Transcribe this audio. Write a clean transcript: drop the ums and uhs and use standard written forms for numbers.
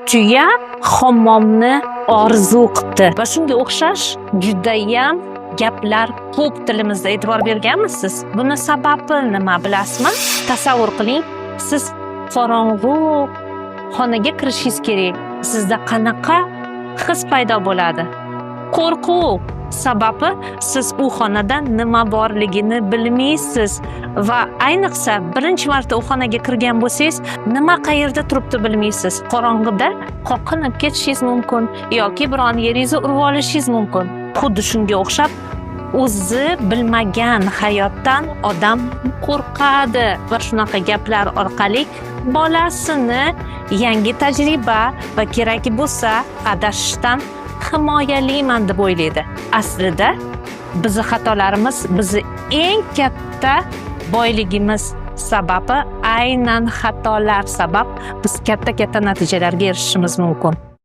Tuya hammomni orzu qilibdi va shunga o'xshash judayam gaplar ko'p tilimizda. E'tibor berganmisiz? Buni sababi nima, bilasizmi? Tasavvur qiling, siz qorong'u xonaga kirishingiz kerak. Sizda qanaqa his paydo bo'ladi? Qo'rquv. Sababi, siz u xonada nima borligini bilmaysiz va ayniqsa birinchi marta u xonaga kirgan bo'lsangiz, nima qayerda turibdi bilmaysiz. Qorong'ida qoqinib ketishingiz mumkin yoki biron yeringizni urib olishingiz mumkin. Xuddi shunga o'xshab, o'zi bilmagan hayotdan odam qo'rqadi va shunaqa gaplar orqali bolasini yangi tajriba va keraki bo'lsa adashishdan himoyalayman deb o'ylaydi. Aslida bizni xatolarimiz bizni eng katta boyligimiz. Sababi, aynan xatolar sabab biz katta katta natijalarga erishishimiz mumkin.